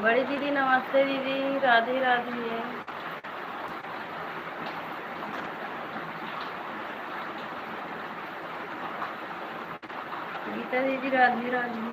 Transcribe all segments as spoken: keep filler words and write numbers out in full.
बड़ी दीदी नमस्ते दीदी, राधे राधे। गीता दीदी राधे राधे।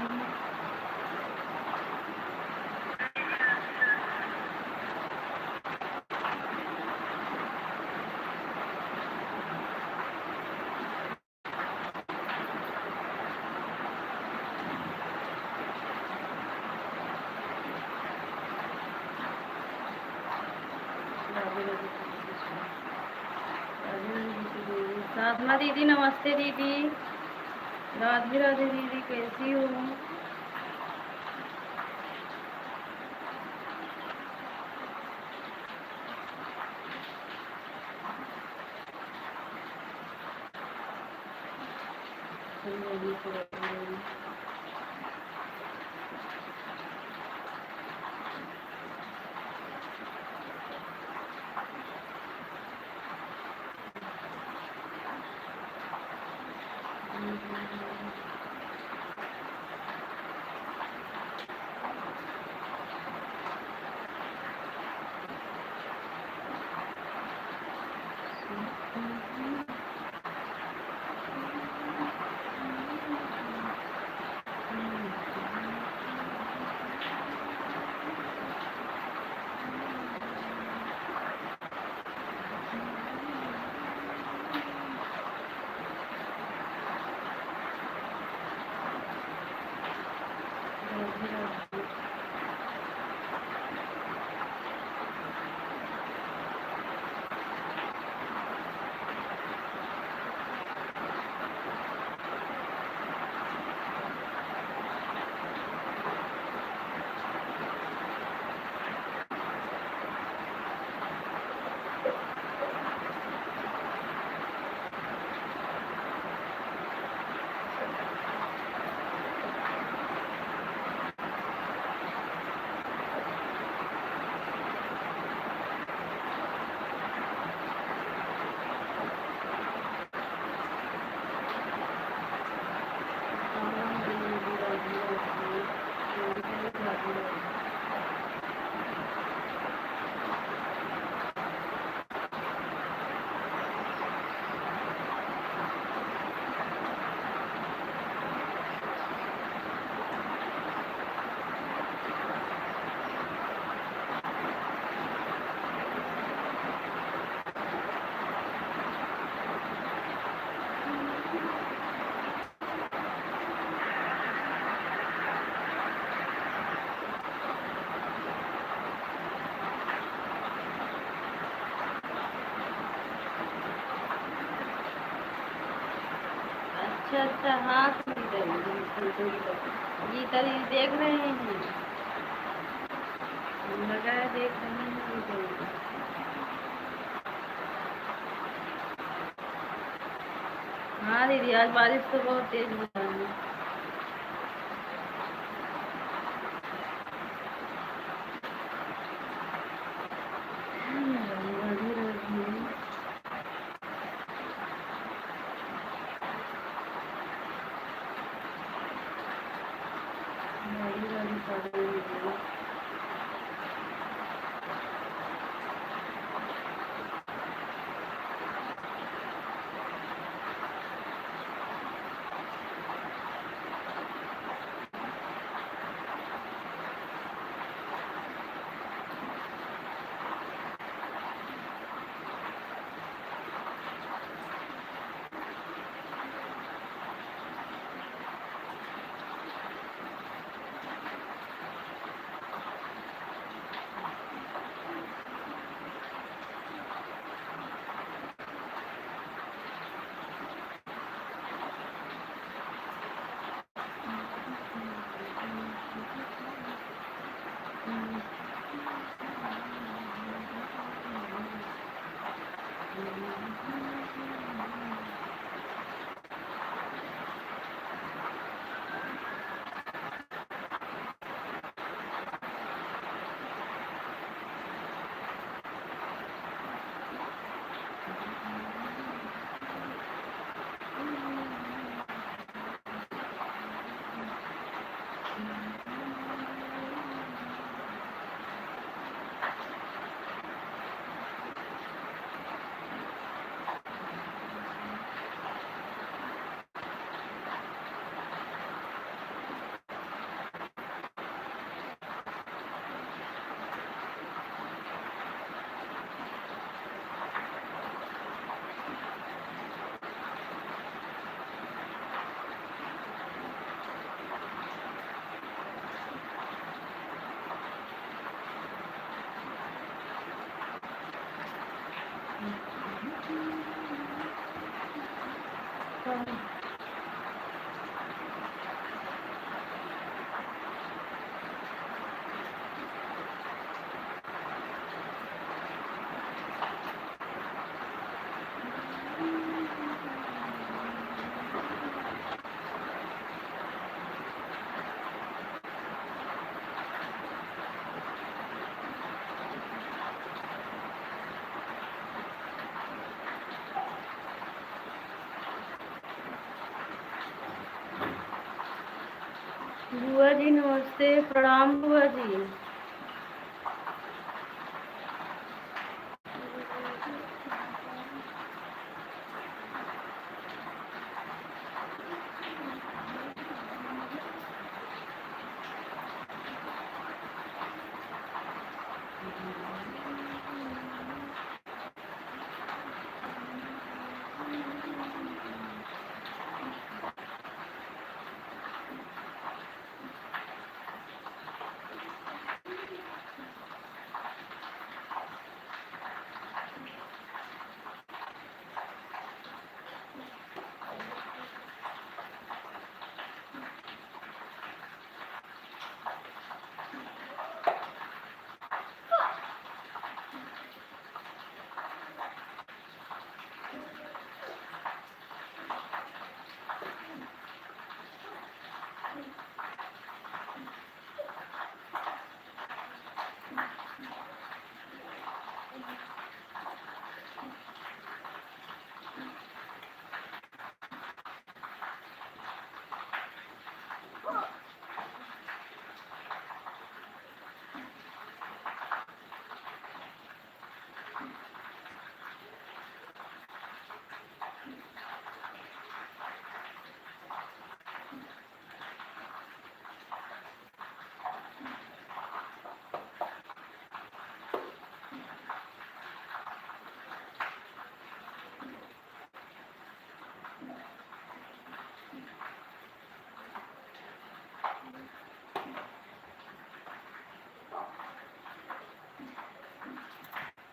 साधना दीदी नमस्ते दीदी, राधे राधे दीदी, कैसी हो? अच्छा, अच्छा, हाँ, सुन रही हूँ, सुन रही हूँ। गीता दीदी देख रहे हैं, लगा है, देख रहे हैं, सुन रही हूँ। हाँ दीदी, आज बारिश तो बहुत तेज हो रही है। बुआ जी नमस्ते, प्रणाम बुआ जी।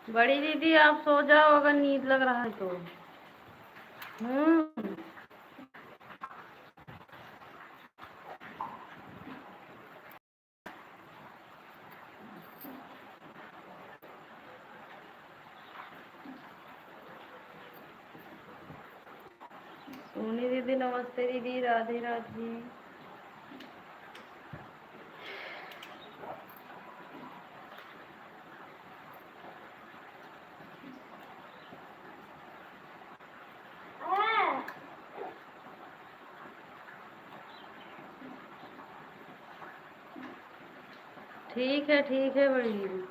बड़ी दीदी, आप सो जाओ, अगर नींद लग रहा है तो। हम्म। सोनी दीदी, नमस्ते दीदी, राधे राधे। ठीक है, ठीक है बड़ी दीदी।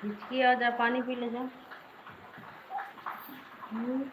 हिचकी आ जा, पानी पी ले जा। हम्म।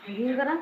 घी करा।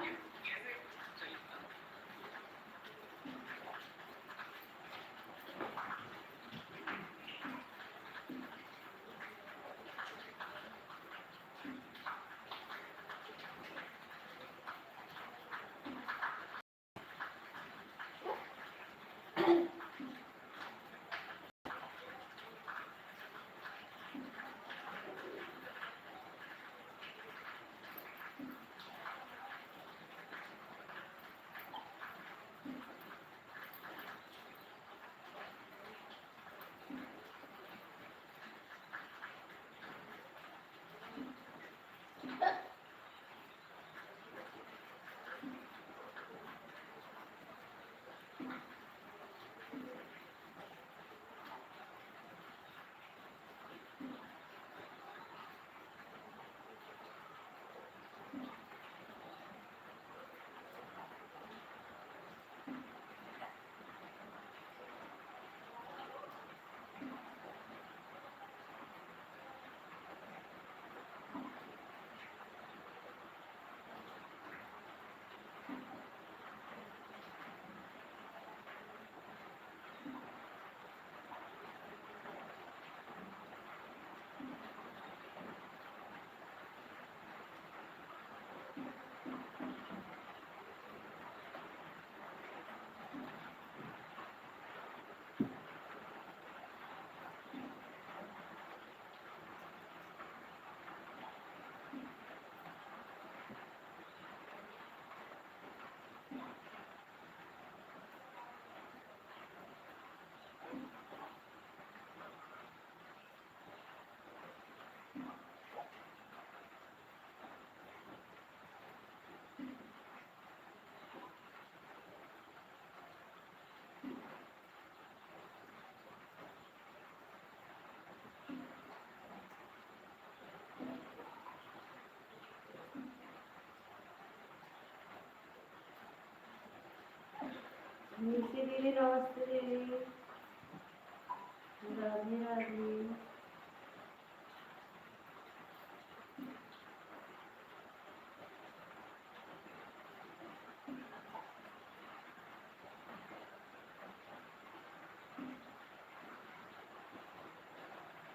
निशी दीदी, नमस्ते दीदी। राधे राधे।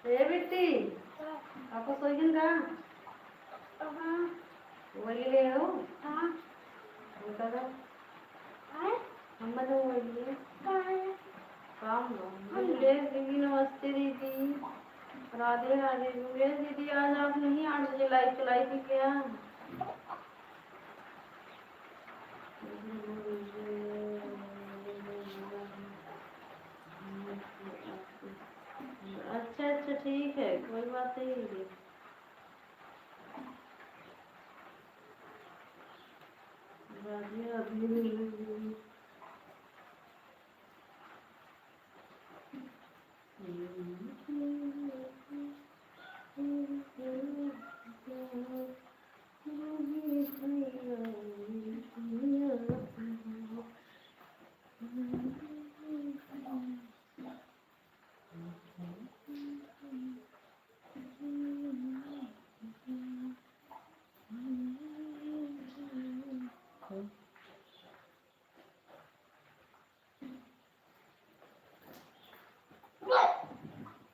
ए बिट्टी, हाँ। आपको सोइगन का? हाँ। वही ले हो? हाँ। वो दादा? हाँ? अम्मा तो वही है। कहाँ है? काम लो। हम ले दीदी, नमस्ते दीदी। राधे राधे। ले दीदी, आज आप नहीं आठ बजे live चलाई थी क्या? अच्छा, अच्छा, ठीक है, कोई बात नहीं है। राधे राधे।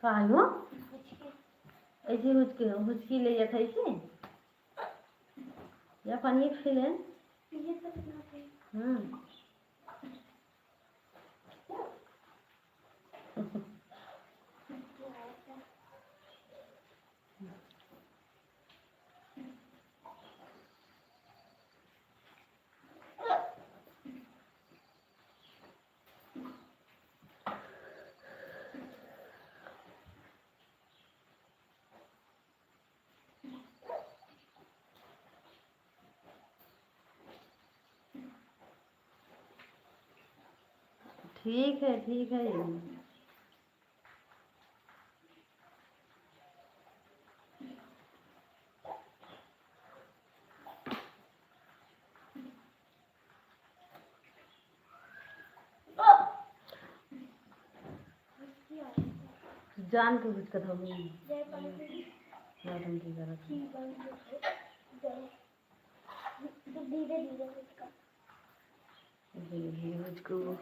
का लो? ऐसे हुचकी, हुचकी ले जात है ऐसे? या पानी पी ले। ये तो पीना है। हम्म। ठीक है, ठीक है। जान के कुछ कथा हुई। नौटंकी करत है। धीरे धीरे उसका। धीरे धीरे उसको।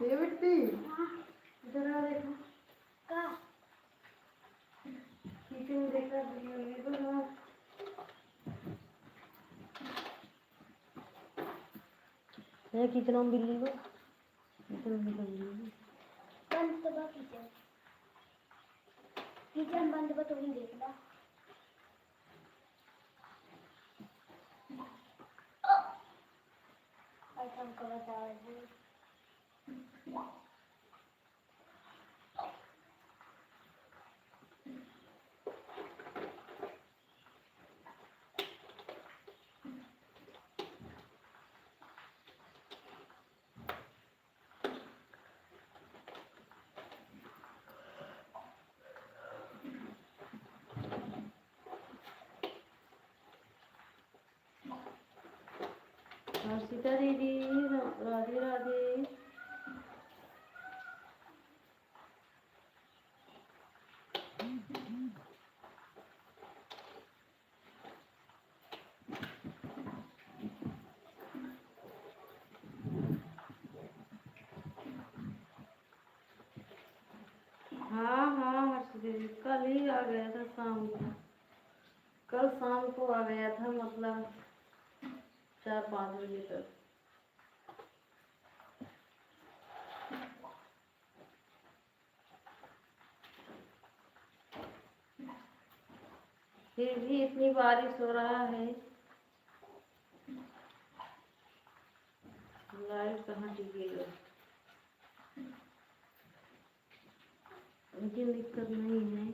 ए बिट्टी, हाँ। इधर आ देखो। का? किचन देखा, ये तो ना। ये किचन में बिल्ली को, किचन में बिल्ली को। बंद तो बा किचन। किचन बंद बा, तो ही देख ला। अच्छा, हमको बताओ जी। हर्षिता दीदी, रा-, राधे राधे। हाँ, हाँ, हर्ष दीदी, कल ही आ गया था शाम को। कल शाम को आ गया था, मतलब, चार पाँच बजे तक। फिर भी इतनी बारिश हो रहा है, लाइट कहाँ टिकेगा? लेकिन दिक्कत नहीं है।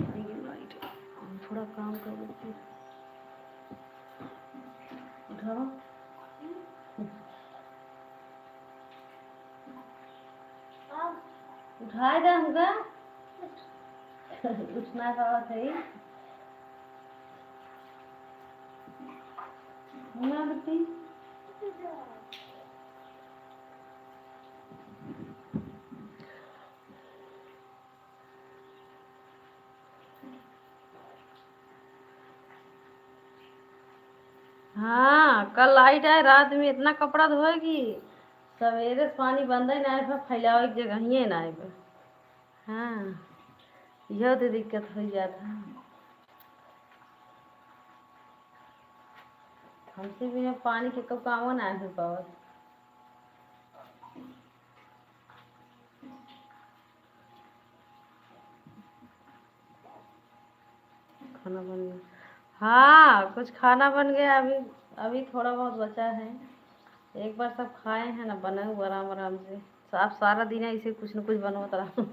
भाई, ये लाइट, हम थोड़ा काम कर लेते हैं। उठाओ। उठाए दे हमका। उठना का बात है। ना बेटी। हाँ, कल लाइट आए, रात में इतना कपड़ा धोएगी, सवेरे से पानी बंद ही ना आए, फिर फैलावे की जगह ही ना आए। हाँ, यह तो दिक्कत हो जाता है। हमसे बिना पानी के कब काम ना हो पावत। खाना बन गया। हाँ, कुछ खाना बन गया, अभी अभी थोड़ा बहुत बचा है, एक बार सब खाए हैं ना, बनाऊ आराम आराम से। आप सारा दिन ऐसे कुछ न कुछ बनवत रहो।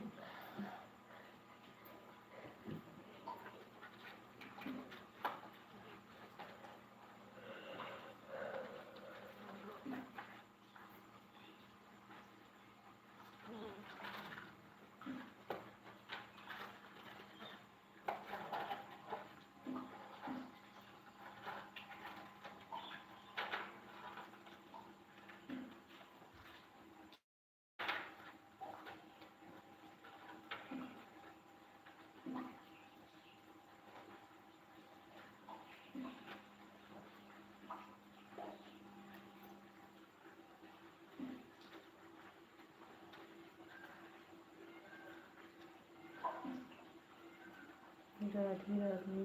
राधे राधे।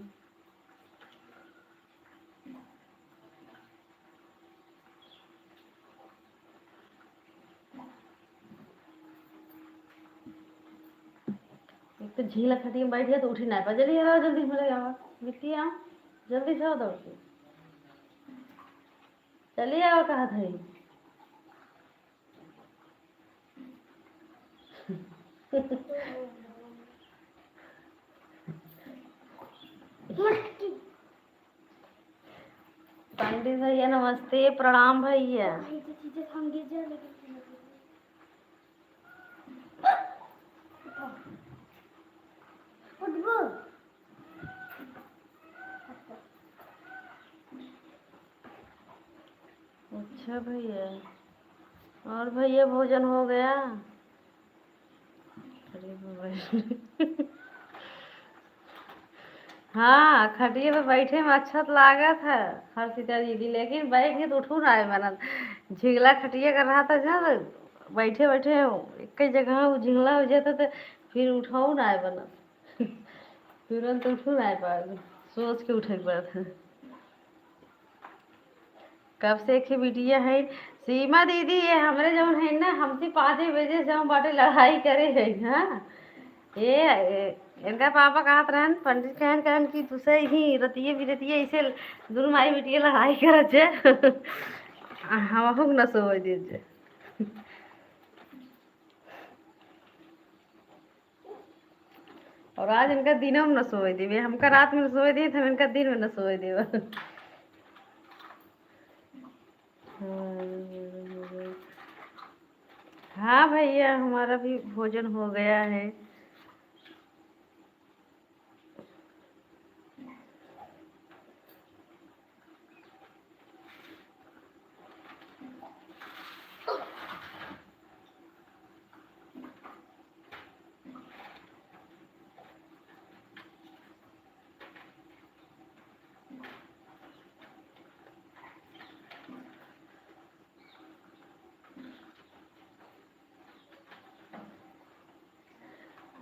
एक तो झीला खटिया में बैठ गया तो उठी ना पा। जल्दी आओ, जल्दी हमरे आओ, बिट्टी आओ, जल्दी से आओ दौड़ के। चलिए आओ, कहा था। पंडित भैया नमस्ते, प्रणाम भैया। अच्छा भैया, और भैया भोजन हो गया? अरे बाबा। हाँ, खटिया पे बैठे में अच्छा तो लागत है हर्षिता दीदी, लेकिन बैठ के तो उठू ना है बनत। झिगला खटिया कर रहा था जब, बैठे बैठे एक ही जगह वो झिगला हो जाता तो फिर उठाऊ ना है बनत। तुरंत उठू ना है पावे, सोच के उठे के पड़त है। कब से एक ही बिटिया है सीमा दीदी, ये हमरे जौन है ना, हमसे पाँचे बजे से हम बाटे लड़ाई करे है। हाँ, ये, ये इनका पापा कहत रहन, पंडित कहन, कहन कि तुसे ही रतिये बिरतिये ऐसे दुनू माई बिटिया लड़ाई करत जे। हमहू के न सोवे दे जे। और आज इनका दिनों में न सोए देवे, हमका रात में न सोए देवे, तो हम इनका दिन में न सोए देवे। हाँ भैया, हमारा भी भोजन हो गया है।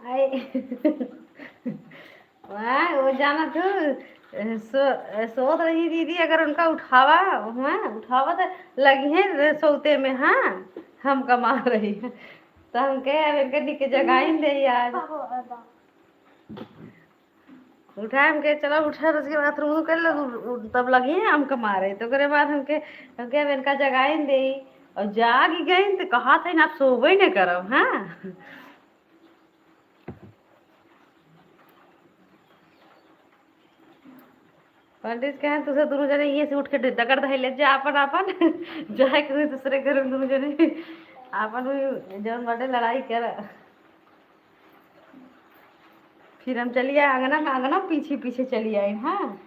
आए। वाह, वो जाना तू, सो-, सोत रही दीदी, अगर उनका उठावा, हाँ, उठावा तो लगी है सोते में, हाँ, हमका मार रही है। तो हम कहे, अब इनके निके जगाइन दे यार। उठाए हमके, "चलो उठा, रस के बाथरूम कर लो।" उ-, उ-, तब लगी है हमके मारे। तो ओकरे बाद हमके, हमके अब इनका जगाइन दे, और जाग गई तो कहा था ना, आप सोबे न करब, हाँ। पंडित कहे, "तुसे दुनू जने इहे से उठ के दगड़ धइले जा, आपन, आपन जाए के दूसरे घर में दुनू जने आपन हुई जौन बाटे लड़ाई कर।" फिर हम चली आए अंगना में, अंगना पीछे पीछे चली आई। हाँ,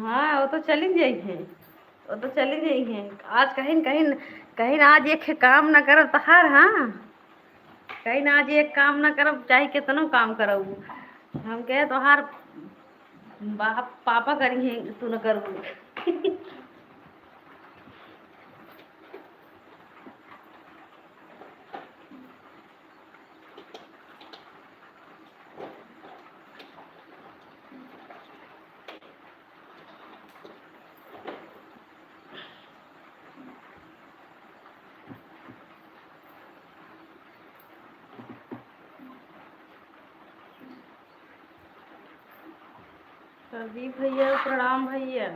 हाँ, वो तो चली जाई है, वो तो चली जाई है। आज कहीं न कहीं, कहीं न आज एक काम न करब तहार, हाँ, कहीं न आज एक काम न करब, चाहे कितनो काम करब। हम कहे तोहार बाप, पापा करी है, तू न करबू। प्रदीप भैया, प्रणाम भैया।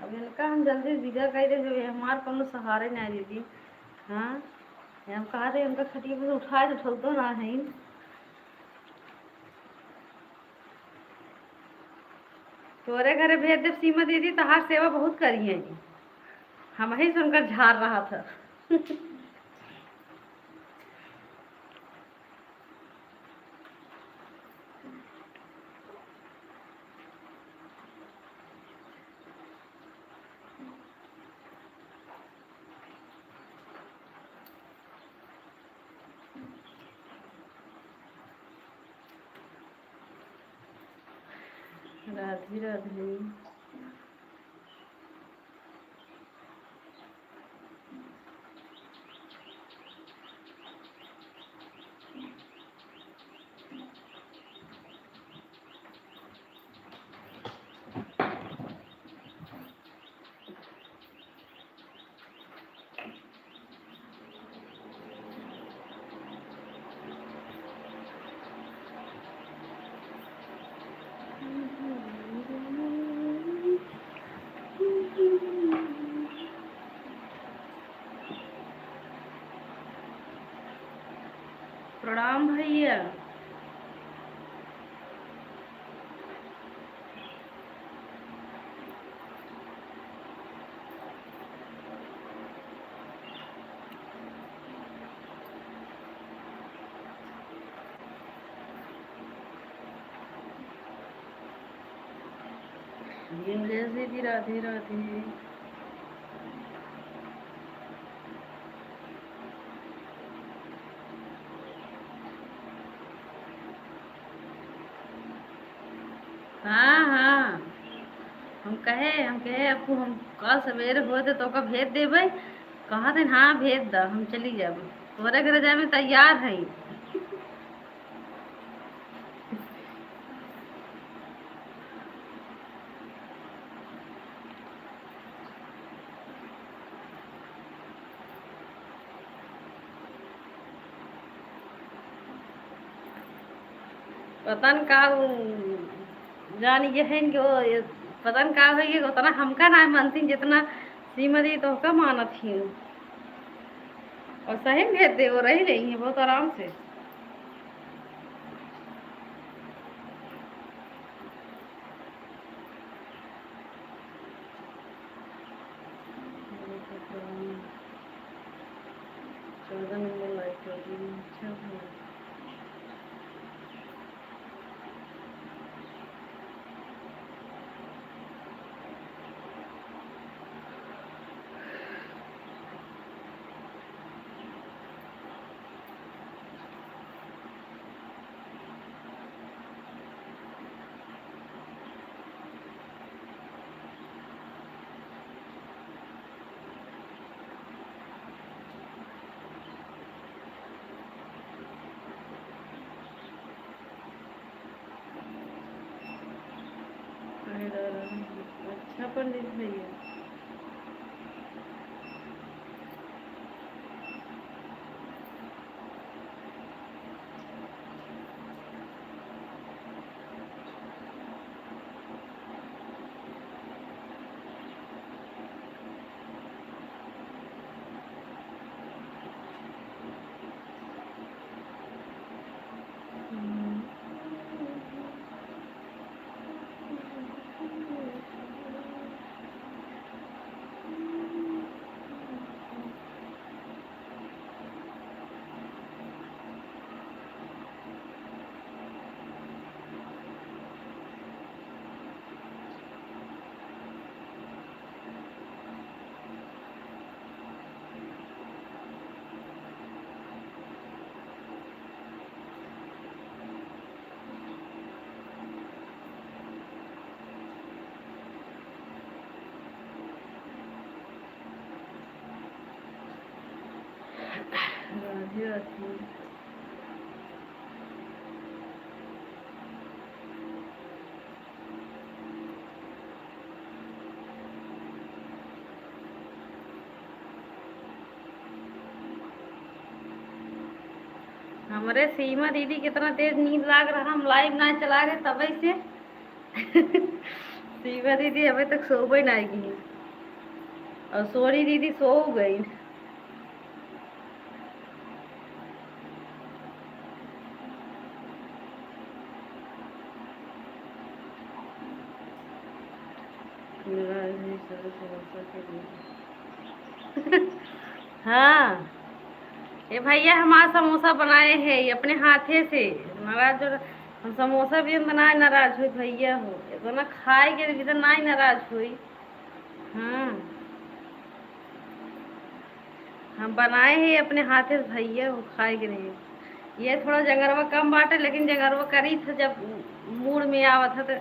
अब इनका हम जल्दी विदा कर दे, जब ये हमार कौनो सहारे ना दीदी। हाँ, ये हम कहा थे उनका खटिया पर से उठाए तो उठल तो ना है। तोरे घरे भेज देब सीमा दीदी, तहार सेवा बहुत करी है। हम ही से उनका झार रहा था। राधे राधे। प्रणाम भैया। इंग्लिश दीदी, राधे राधे। हाँ, हाँ, हम कहे, हम कहे, "अप्पू, हम कल सवेरे होते तो का भेज देबै।" कहा थे, "हाँ, भेज द, हम चली जाब, तोरे घरे जाए में तैयार है।" पता न का उ जान ये है कि वो ये पता न का होइए, उतना हमका ना मानती जितना सीमा दी तोहका मानत ही। और सही में भेज दे, वो रही रही है बहुत आराम से। चौदह नंबर लाइक कर दी। अच्छा, हाँ। अच्छा पंडित भैया। राधे राधे। हमरे सीमा दीदी कितना तेज नींद लाग रहा, हम लाइव ना चला रहे तबे से। सीमा दीदी अबे तक सोबे ना की, और सोनी दीदी सो गई। नाराज है सर समोसा के लिए। हाँ, ये भैया हमारा समोसा बनाए है, ये अपने हाथे से। नाराज जो हम समोसा भी हम बनाए, नाराज हुई भैया हो, इतना खाए के भी तो ना ही नाराज हुई। हाँ, हम बनाए ही अपने हाथे से भैया हो, खाए के नहीं। ये थोड़ा जंगरवा कम बाटे, लेकिन जंगरवा करी था जब मूड में आवत है तो।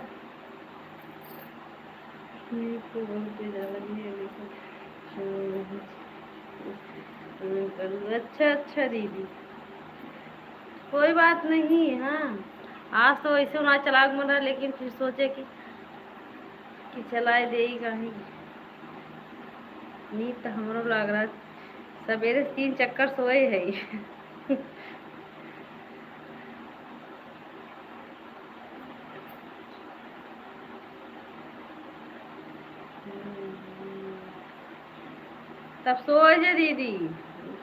ये तो बहुत तेज लगी है, लेकिन छोड़ दीजिए। अच्छा, अच्छा दीदी, कोई बात नहीं। हाँ, आज तो वैसे ना चलाक मन रहा, लेकिन फिर सोचे कि कि चलाए देई कहीं। नींद तो हमरो लाग रहा, सवेरे से तीन चक्कर सोए है। तब सोए जा दीदी,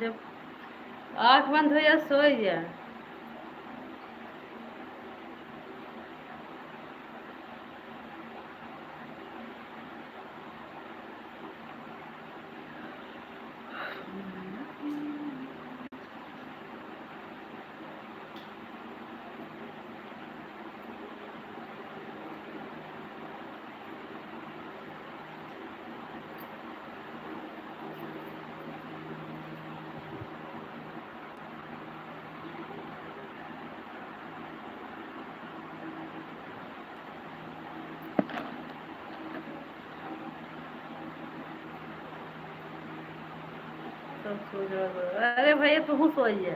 जब आँख बंद हो जा, सोए जा। सब सो जाओ। अरे भैया, तू सोई जा।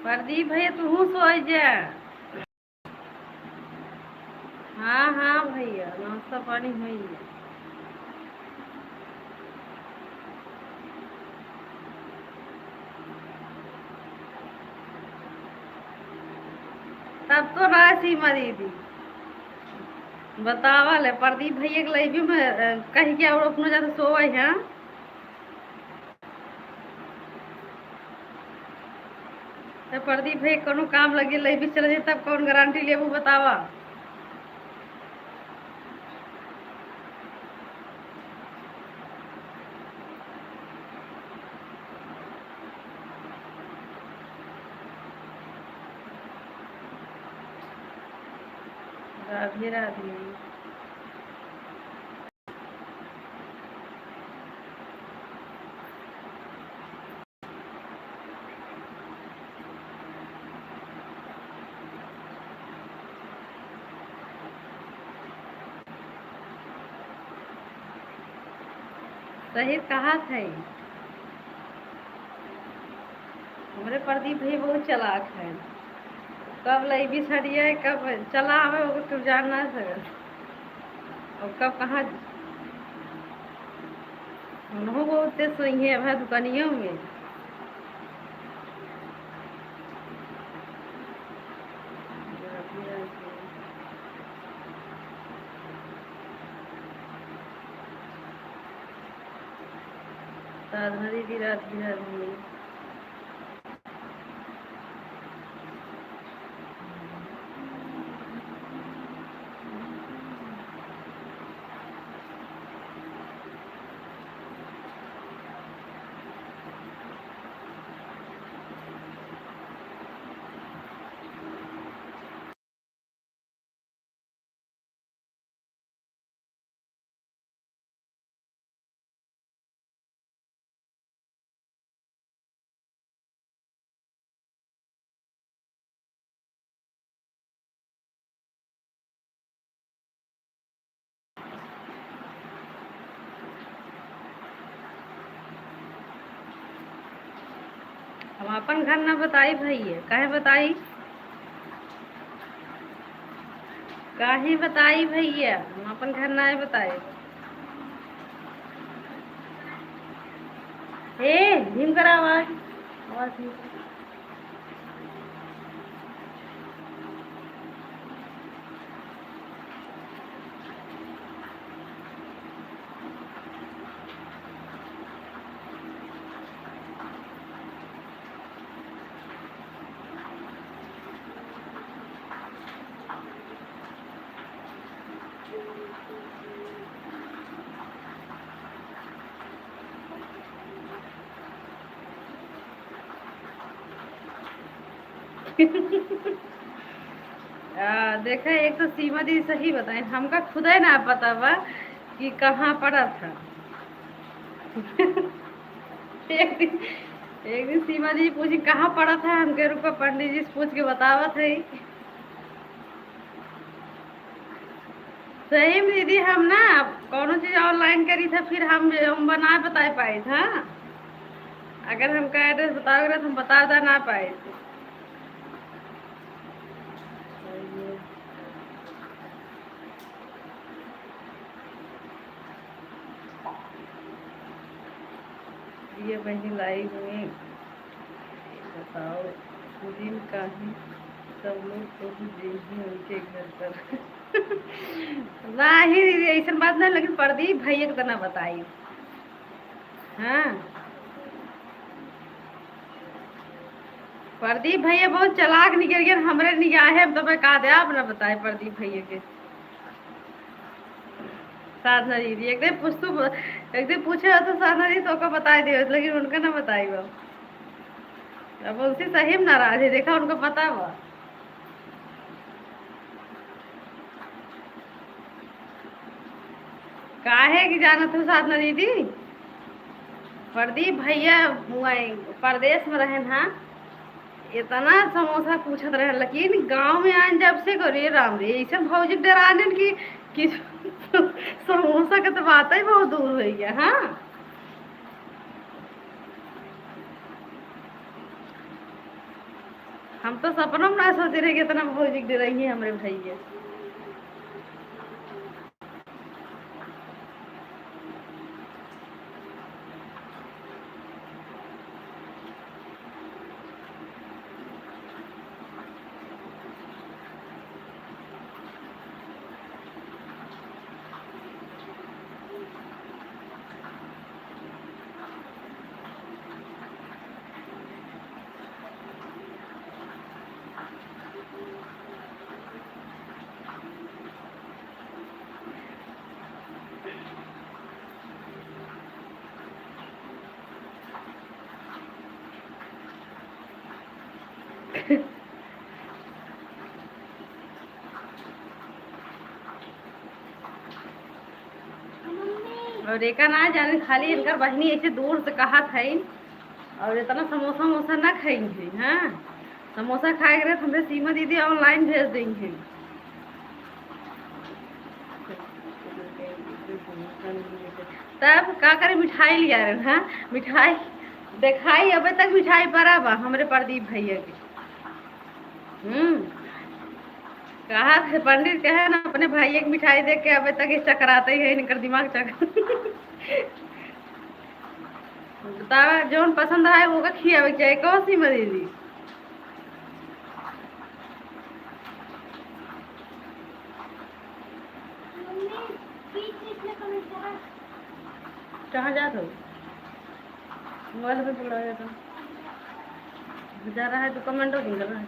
प्रदीप भैया, तू सोई जा। हाँ, हाँ भैया, नाश्ता पानी होई गया। तब तो ना सीमा दीदी बतावा ले, प्रदीप भैया के लइबी में, अ, कहीं के और अपना जाते सोवे हैं। तो प्रदीप भाई, कोनो काम लगे, लइबी चले जाए, तब कौन गारंटी लेबू, बतावा। राधे राधे। सही कहा थे। हमरे प्रदीप भाई बहुत चालाक है। कब लइबी सड़िया, कब चला आवे, ओकर तू जान ना सकत। और कब कहाँ, उन्हों बहुत तेज सोई है भाई दुकानियों में। साधना दीदी रात बिरात में। हम अपन घर ना बताई भैया, काहे बताई? काहे बताई भैया, हम अपन घर ना बताई। ए, भीम करा आवाज। आ, देखा, एक तो सीमा दी सही बताए, हमका खुदे ना पता बा कि कहाँ पड़ा था। एक दिन, एक दिन सीमा दी पूछी, "कहाँ पड़ा था?" हमके, "रुको, पंडित जी से पूछ के बतावत है।" सही में दीदी, हम ना कौनो चीज online करी था, फिर हम, हम बना बताए पाई था। अगर हमका address बताओगे तो हम बता दा ना पाए थे। ये बहिनी live में बताओ, दिन काहे सब लोग तो देही उनके घर पर। नाही, ऐसन बात नहीं, लेकिन प्रदीप भैया के तना बताई। हाँ, प्रदीप भैया बहुत चालाक निकल गए हमरे निगाहे में, तो मैं का दे, आप ना बताए प्रदीप भैया के। साधना दीदी, एक दिन पूछ तू, एक दिन पूछे हो तो साधना दीदी तो ओका बताई दे, लेकिन उनका ना बताई बा। अब उनसे सही में नाराज है, देखा, उनका पता बा। काहे कि जानत हो साधना दीदी, प्रदीप भैया वहीं परदेश में रहन, हाँ, इतना समोसा पूछत रहे, लेकिन गाँव में आन जब से, अरे राम रे, ऐसे भौजी डराने की, कि समोसा के तो बात ही बहुत दूर हो गया। हाँ, हम तो सपनों में ना सोचे रहे कि इतना भौजी डराई है हमरे भैया। और एका ना जाने, खाली इनकर बहिनी ऐसे दूर से कहत है, और इतना समोसा वमोसा ना खाई है। हाँ, समोसा खाए के रहे तो हमरे सीमा दीदी online भेज देंगे। तब का करे, मिठाई लिया रहे, हाँ, मिठाई देखाई, अबे तक मिठाई पड़ा बा हमरे प्रदीप भैया के। हम्म, कहा थे पंडित कहे ना, अपने भाई एक मिठाई दे के अबे तक ये चकराते ही है, इनकर दिमाग चक-। बतावा, जौन पसंद आए, वो का खियावे के चाही, कहो सीमा दीदी। कहाँ जात हो? मोबाइल पे बोला जाता। जा रहा है तो comment नहीं कर रहा है।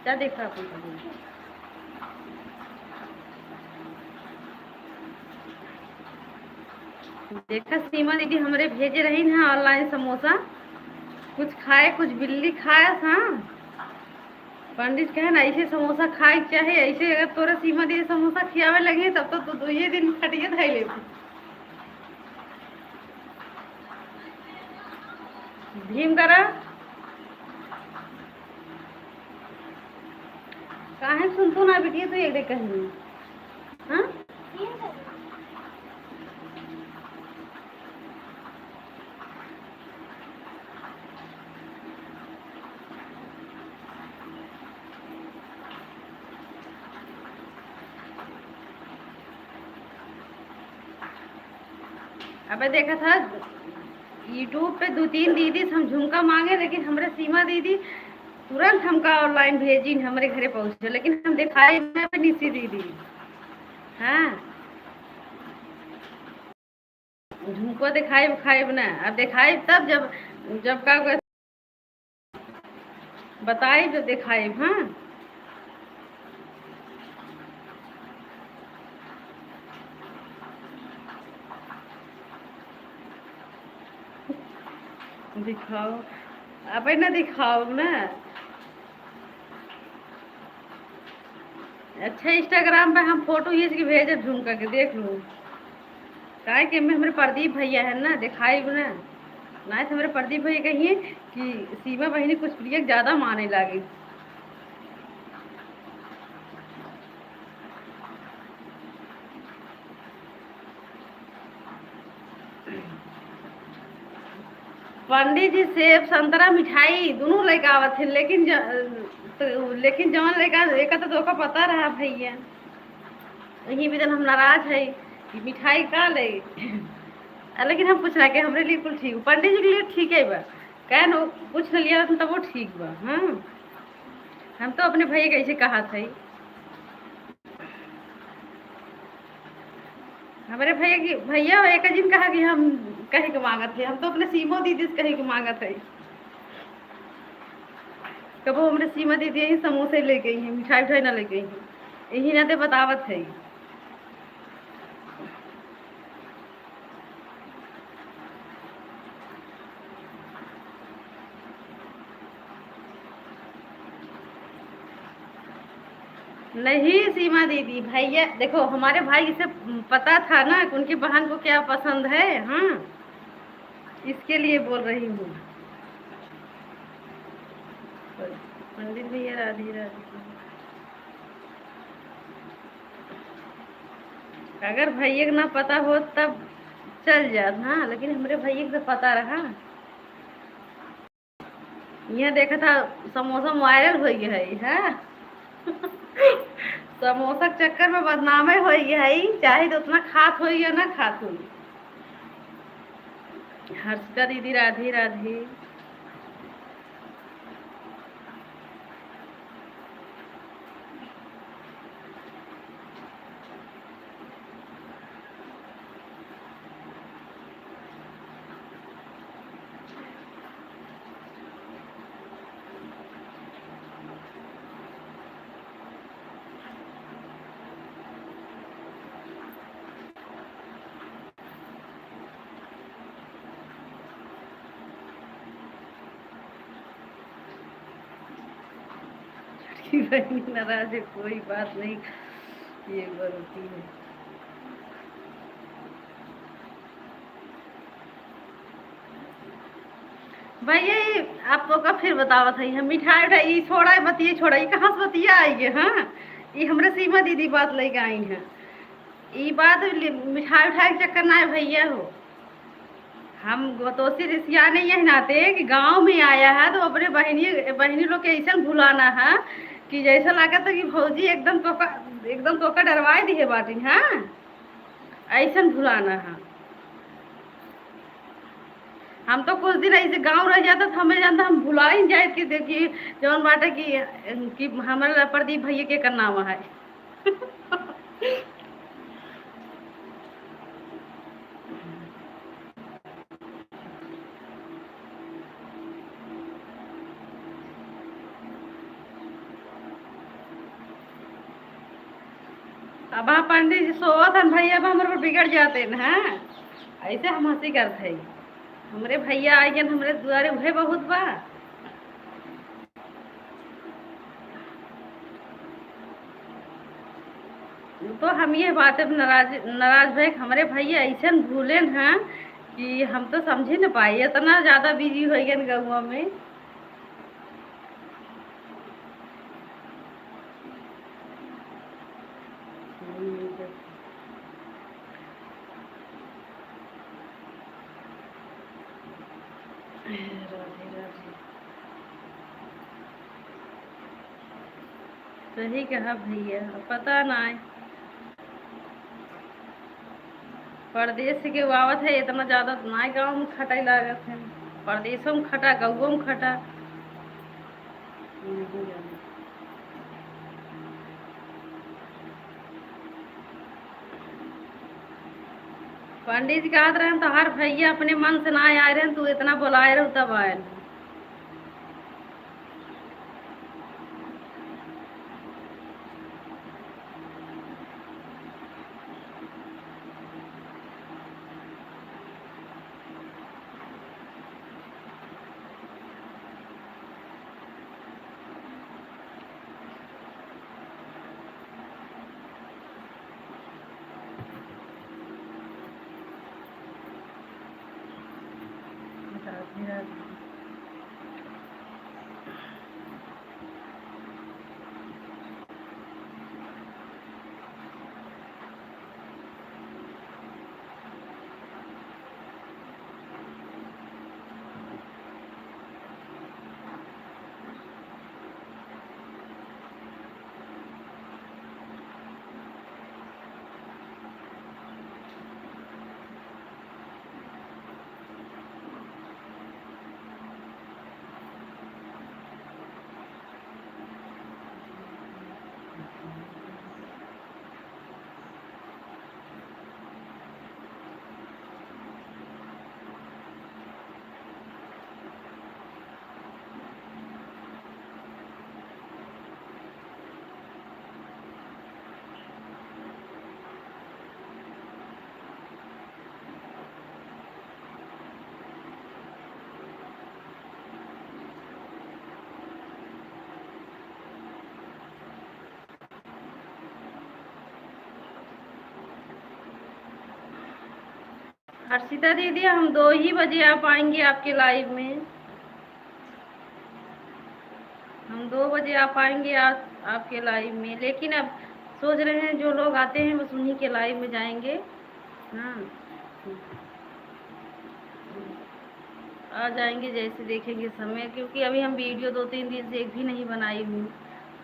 क्या देख रहा है अपन का? देखा सीमा दीदी हमरे भेजे रही ना online समोसा, कुछ खाए, कुछ बिल्ली खाए। हाँ, पंडित कहे ना, ऐसे समोसा खाए के चाहे, ऐसे अगर तोरे सीमा दीदी समोसा खियावे लगे तब तो तू दुइये दिन खटिए धइ लेबू। भीम करा। काहे सुनतू ना बिटिया तू एक दे कहीं? हाँ? अबे देखा था, YouTube पे दो तीन दीदी से हम झुमका मांगे, लेकिन हमरे सीमा दीदी तुरंत हमका online भेजिन, हमरे घरे पहुँचे, लेकिन हम देखाई ना अपनी सी दीदी। हाँ, झुमको देखाइब, खाइब ना, अब देखाइब तब जब, जब का कहते, बताइब जब देखाइब। हाँ, दिखाओ, अब ना दिखाओ ना। अच्छा, Instagram पे हम फोटो खींच के भेजब झुमका के, देख लो। काहे कि एमे हमरे प्रदीप भैया है ना, देखाइब ना। नाहीं तो हमरे प्रदीप भैया कहिए कि सीमा बहिनी कुछ प्रिया के ज्यादा माने लागे। पंडित जी सेब, संतरा, मिठाई दुनों लेके आवत हैं, लेकिन ज-, तो, लेकिन जवन लेके, एक तो ओका पता रहा भैया, यही वजह हम नाराज है कि मिठाई का ले। आ, लेकिन हम कुछ ना के, हमरे लिए कुल ठीक, पंडित जी के लिए ठीक है बा, कहे न कुछ न लिया रहत तब वो ठीक बा। हाँ, हम तो अपने भैया के ऐसे कहा था, हमरे भैया की, भैया एक दिन कहा कि हम कहे के मांगत है, हम तो अपने सीमो दीदी से कहे के मांगत है। कबो हमरे सीमा दीदी यही समोसे लेके आई हैं, मिठाई उठाई ना लेके आई हैं, यही नाते बतावत है। नहीं सीमा दीदी, भैया देखो, हमारे भाई से पता था ना कि उनकी बहन को क्या पसंद है। हाँ, इसके लिए बोल रही हूँ। पंडित भैया राधे राधे। अगर भैया के ना पता होत तब चल जात, हाँ, लेकिन हमरे भैया के तो पता रहा। यहाँ देखा था, समोसा viral होइ गया है, हाँ। समोसा के चक्कर में बदनामे होइ गया है, चाहे तो उतना खात होई या ना खात होई। हर्षिता दीदी राधे राधे। छोटकी बहनी नाराज है, कोई बात नहीं, ये एक बार होती है। भैया, ये आप तो का फिर बतावत है, हम मिठाई उठाई, ई छोड़ा, ई बतिया छोड़ा, ई कहाँ से बतिया आई है? हाँ, ई हमरे सीमा दीदी बात लेके आई हैं। ई बात लि-, मिठाई उठाई के चक्कर ना है भैया हो। हम गोतोसी रिसियाने यह नाते कि गाँव में आया है तो अपने बहिनी, बहिनी लोग के ऐसन भुलाना है कि जैसा लागत है कि भौजी एकदम तोका, एकदम तोका डरवाए दिहे बाटिन। हाँ, ऐसन भुलाना है। हम तो कुछ दिन ऐसे गाँव रह जाता तो हमें जानता, हम भुला ही जाए कि देखिए जौन बाटे कि, कि हमारे प्रदीप भैया के करनावा है। अब आप पंडित जी सोवत हन भैया, अब हमरे पर बिगड़ जाते न, हाँ? ऐसे हम हंसी करत है। हमरे भैया आइगन हमरे दुआरे, उहे बहुत बा। तो हम ये बात पे नाराज, नाराज भए कि हमरे भैया ऐसन भूलेन हैं कि हम तो समझी न पाई, इतना ज्यादा busy होइ गए गउआ में। राधे राधे। सही कहा भैया, अब पता नाई। परदेस से केहू आवत है, इतना ज्यादा तो नाय गाँव में खटाई लागत है। परदेसो में खटा, गउवो में खटा। पंडित जी कहत रहन, "तोहार भइया अपने मन से ना आए रहन, तू इतना बोलाए रहू तब आए रहन।" हर्षिता दीदी, हम दो ही बजे आ पाएंगे आपके लाइव में। हम दो बजे आ पाएंगे आप, आपके लाइव में, लेकिन अब सोच रहे हैं जो लोग आते हैं बस उन्हीं के लाइव में जाएंगे। हाँ, आ जाएंगे जैसे देखेंगे समय, क्योंकि अभी हम वीडियो दो तीन दिन से एक भी नहीं बनाई हूँ।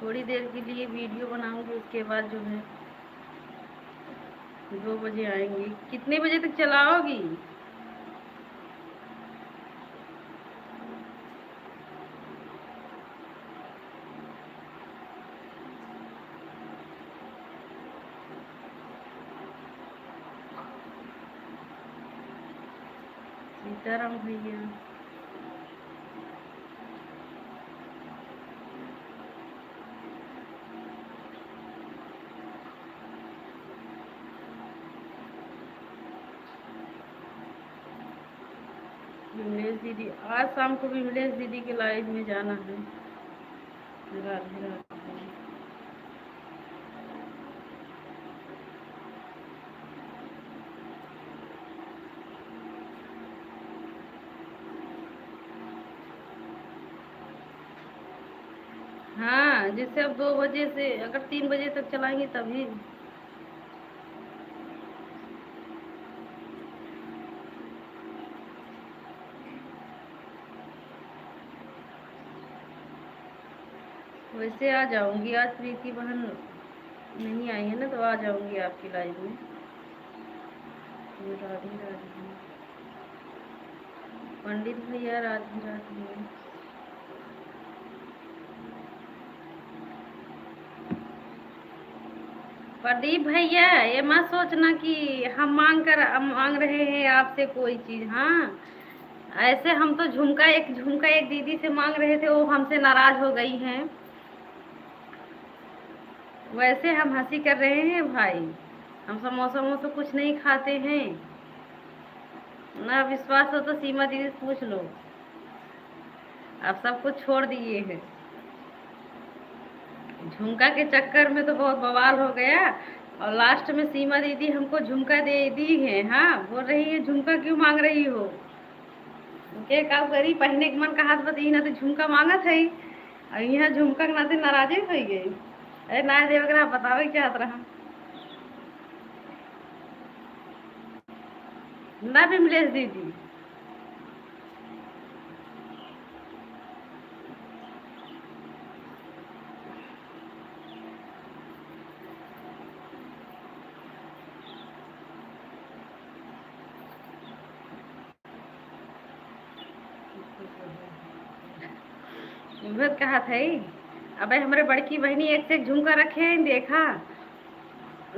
थोड़ी देर के लिए वीडियो बनाऊंगी, उसके बाद जो है दो बजे आएंगी। कितने बजे तक चलाओगी? सीताराम भैया। विमलेश दीदी, आज शाम को विमलेश दीदी के लाइव में जाना है। राधे राधे। हाँ, जैसे अब दो बजे से अगर तीन बजे तक चलाएंगे तभी। वैसे आ जाऊंगी, आज प्रीति बहन नहीं आई है ना, तो आ जाऊंगी आपकी लाइव में। राधे राधे। पंडित भैया, राधे राधे। प्रदीप भैया, ये मत सोचना कि हम मांग कर, हम मांग रहे हैं आपसे कोई चीज। हाँ, ऐसे हम तो झुमका, एक झुमका एक दीदी से मांग रहे थे, वो हमसे नाराज हो गई हैं। वैसे हम हंसी कर रहे हैं भाई, हम समोसा वमोसा कुछ नहीं खाते हैं। ना विश्वास हो तो सीमा दीदी से पूछ लो, आप सब कुछ छोड़ दिए हैं। झुमका के चक्कर में तो बहुत बवाल हो गया, और लास्ट में सीमा दीदी हमको झुमका दे दी है। हाँ, बोल रही है, "झुमका क्यों मांग रही हो?" के का करी, पहने के मन कहत बा, ई ना तो झुमका मांगत है, और यहाँ झुमका के नाते नाराजे हो गई। अरे ना देवे के रहा, बतावे के चाहत रहा ना विमलेश दीदी। उहे त कहत हई। अबे हमरे बड़की बहिनी एक से एक झुमका रखे हैं, देखा।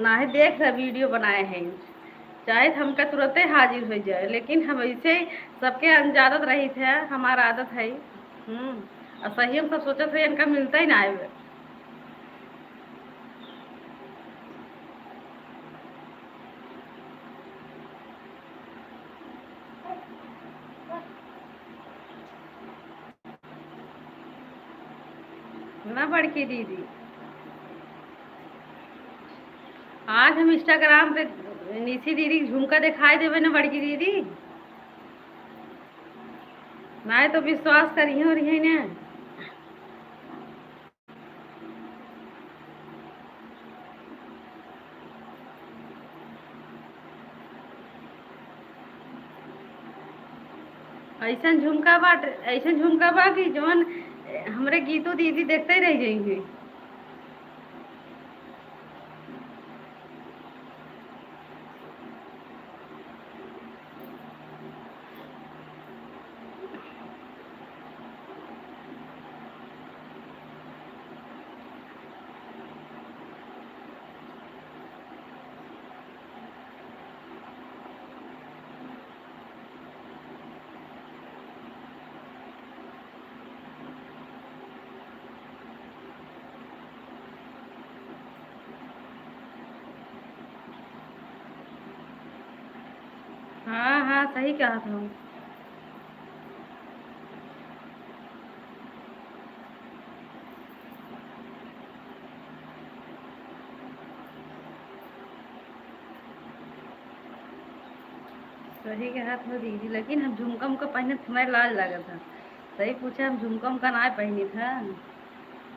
नाहीं देख रहा वीडियो बनाए हैं। चाहे त हमका तुरंते हाजिर होइ जाए, लेकिन हम ऐसे सबके अनजानत रहित है, हमार आदत है। हम्म, और सही हम सब सोचत है, इनका मिलता ही ना आए। ना बड़की दीदी, आज हम Instagram पे निशी दीदी के झुमका देखाई देबे ना बड़की दीदी, नाहीं तो विश्वास करिहे रहिहे ना। ऐसन झुमका बाटे, ऐसन झुमका बा कि जवन हमरे गीतू दीदी देखते रह जइहें। हाँ, हाँ, सही कहत हो। सही कहत हो दीदी, लेकिन हम झुमका उमका पहिनत हमारे लाज लागत है। सही पूछे, हम झुमका उमका ना पहिनित है,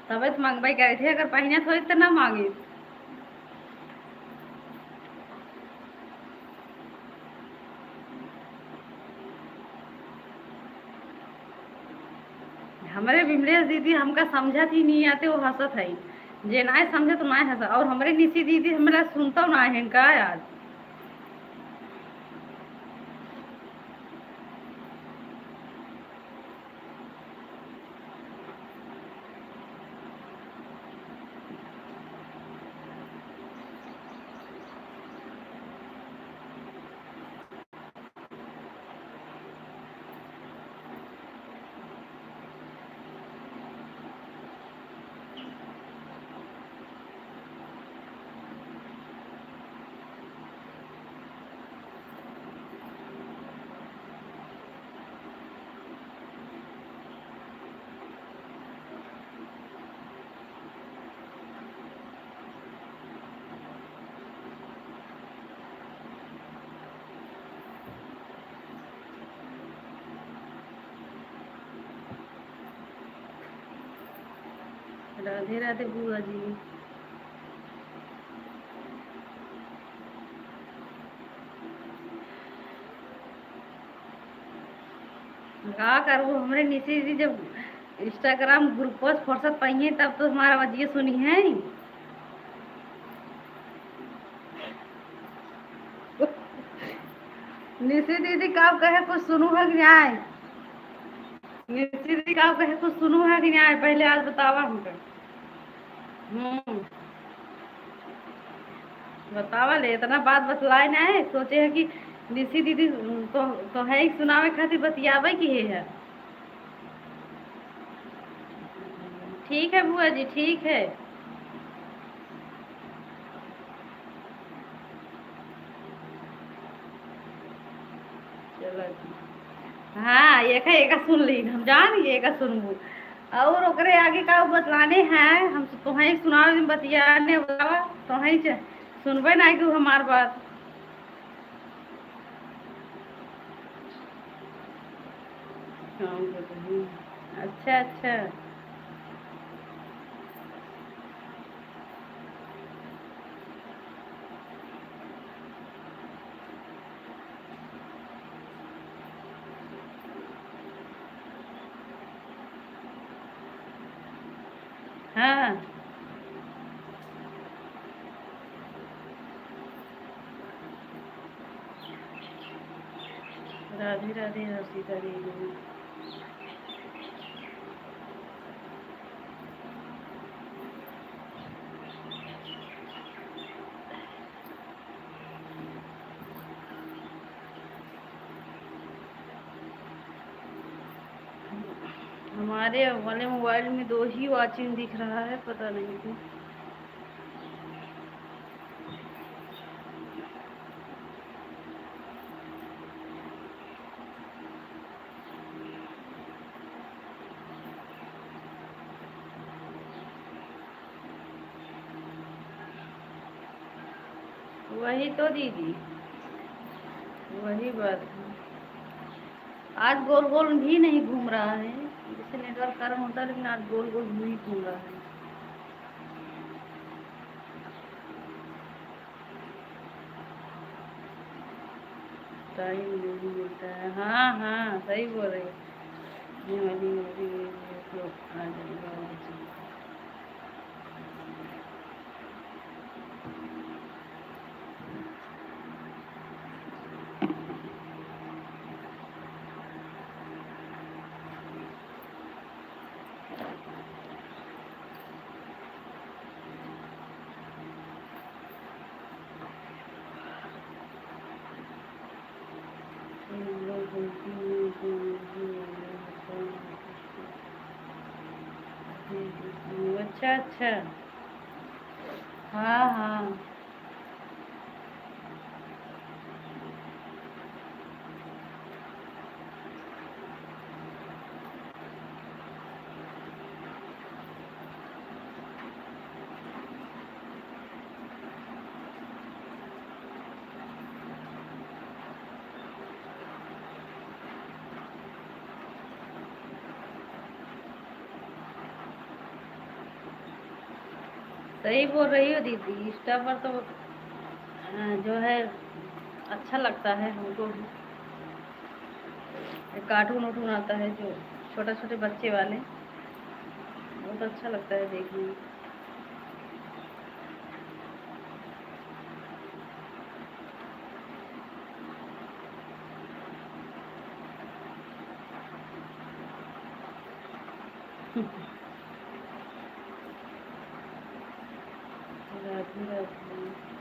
तबे तो मंगबे करे थे, अगर पहिनत होई तो ना मांगित। हमरे विमलेश दीदी हमका समझत ही नहीं आते, वो हंसत है। जे नाय समझे तो नाय हंसा। और हमरे निशी दीदी हमरा सुनता ना है का यार। राधे राधे बुआ जी। का करबो, हमरे निशी जी जब Instagram group पर फुर्सत पाइए तब तो हमार आवाजिए सुनिहैं। निशी दीदी का कहे कुछ सुनू है कि नाय? निशी दीदी का कहे कुछ सुनू है कि नाय? पहले आज बतावा हमका। हम्म। बतावा ले, इतना बात बतलाए ना है, सोचे है कि निशी दीदी तो, तो है ही सुनावे खातिर बतियावे की है। ठीक है बुआ जी, ठीक है। चलो जी। हाँ, एका, एका सुन ली, हम जान गए, एका सुनबू। और ओकरे आगे का बतलाने हैं, हम तो तोहें सुनावे में बतियाने वाला, तोहें च-, सुनबे ना कि हमार बात। काम कर रही हूँ। अच्छा, अच्छा। हाँ। राधे राधे हर्षिता देवी। हमारे वाले मोबाइल में दो ही वॉचिंग दिख रहा है, पता नहीं क्यों। वही तो दीदी, वही बात है। आज गोल गोल भी नहीं घूम रहा है, जैसे नेटवर्क कारण होता है, लेकिन आज गोल गोल नहीं घूम रहा है। टाइम नहीं मिलता है। हाँ, हाँ, सही बोल रहे हो। ये वाली, ये वाली, ये वाली, ये वाली, आ जाएगा और जी। अच्छा, अच्छा। हाँ, हाँ। सही बोल रही हो दीदी, Insta पर तो, अ, जो है, अच्छा लगता है हमको भी। एक cartoon उर्टून आता है जो छोटे छोटे बच्चे वाले, बहुत अच्छा लगता है देखने में। राधे राधे।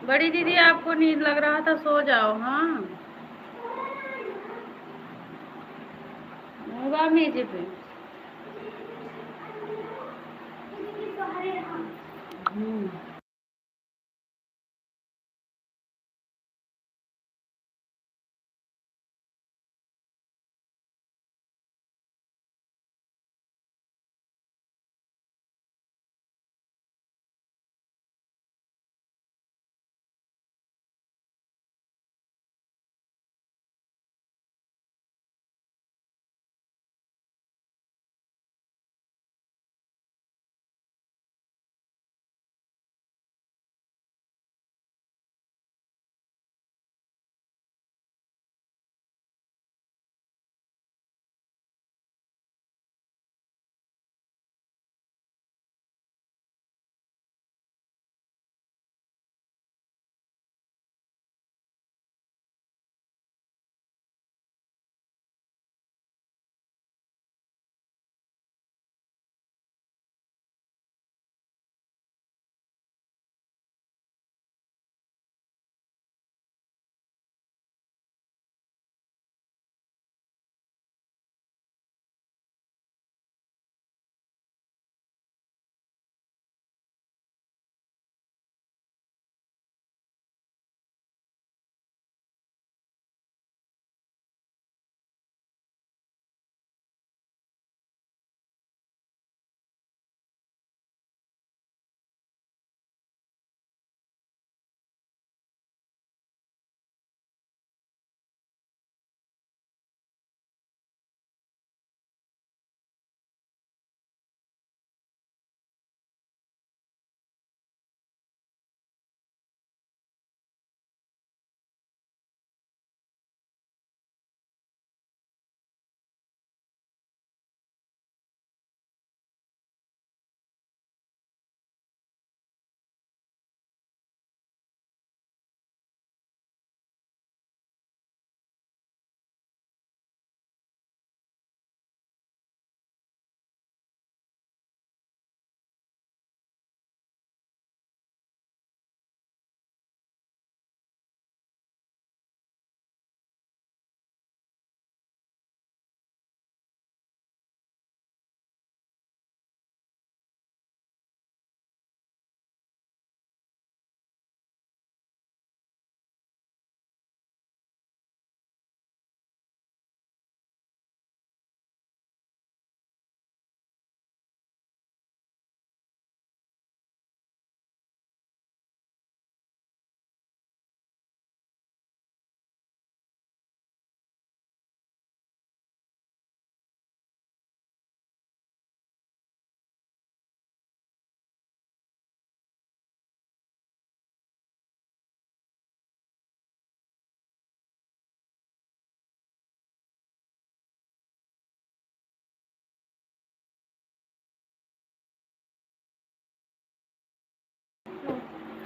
बड़ी दीदी, आपको नींद लग रहा था, सो जाओ। हाँ, मूंगा मेजे पे। हम्म।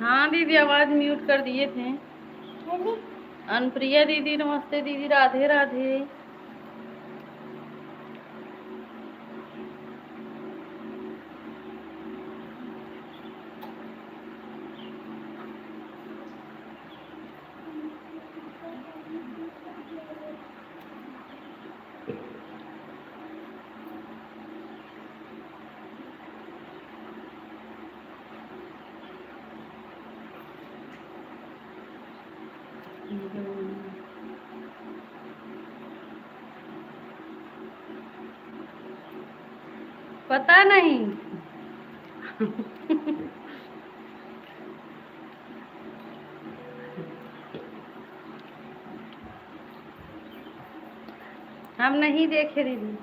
हाँ दीदी, आवाज mute कर दिए थे। अनुप्रिया दीदी, नमस्ते दीदी, राधे राधे। पता नहीं। हम नहीं देखे दीदी।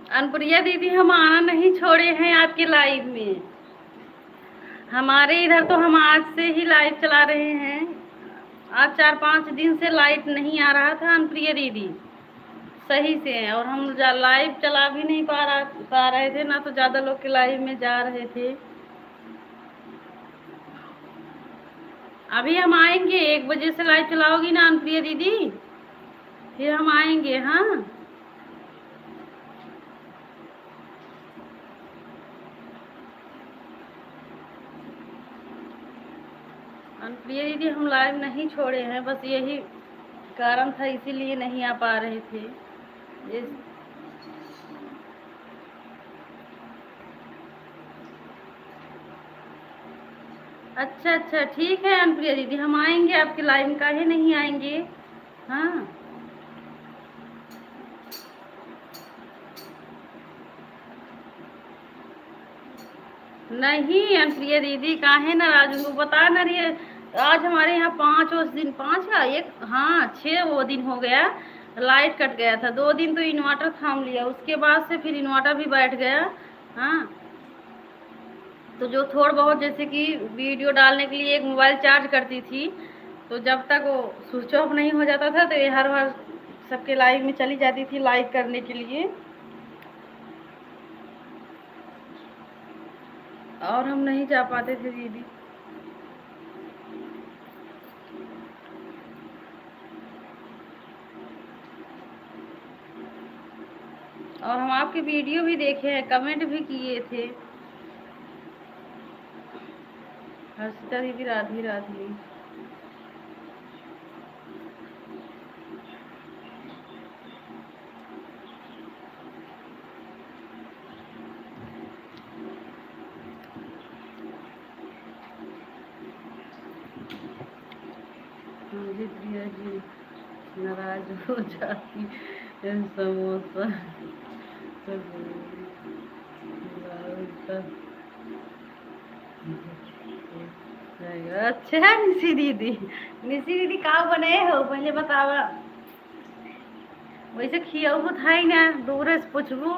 अनुप्रिया दीदी, हम आना नहीं छोड़े हैं आपके live में। हमारे इधर तो हम आज से ही live चला रहे हैं। आज चार पाँच दिन से light नहीं आ रहा था अनुप्रिया दीदी, सही से, और हम जा-, live चला भी नहीं पा रहा, पा रहे थे ना, तो ज़्यादा लोग के live में जा रहे थे। अभी हम आएंगे, एक बजे से live चलाओगी ना अनुप्रिया दीदी, फिर हम आएंगे। हाँ। अनुप्रिया दीदी, हम live नहीं छोड़े हैं, बस यही कारण था, इसीलिए नहीं आ पा रहे थे। ये अच्छा, अच्छा, ठीक है अनुप्रिया दीदी, हम आएंगे आपके live में, काहे नहीं आएंगे? हाँ। नहीं अनुप्रिया दीदी, काहे नाराज होंगे? बता ना रही है, आज हमारे यहाँ पाँच वो दिन, पाँच का एक, हाँ, छः वो दिन हो गया, light कट गया था। दो दिन तो inverter थाम लिया, उसके बाद से फिर inverter भी बैठ गया। हाँ, तो जो थोड़ा बहुत, जैसे कि video डालने के लिए एक mobile charge करती थी, तो जब तक वो switch off नहीं हो जाता था, तो ये हर बार सबके live में चली जाती थी like करने के लिए। और हम नहीं जा पाते थे दीदी। और हम आपके video भी देखे हैं, comment भी किए थे। हर्षिता दीदी, राधे राधे। हाँ जी प्रिया जी, नाराज हो जाती है समोसा। अच्छा निशी दीदी, निशी दीदी का बने हो पहले बतावा। वैसे खियाऊ बुधाई ना, दूर से पूछबू।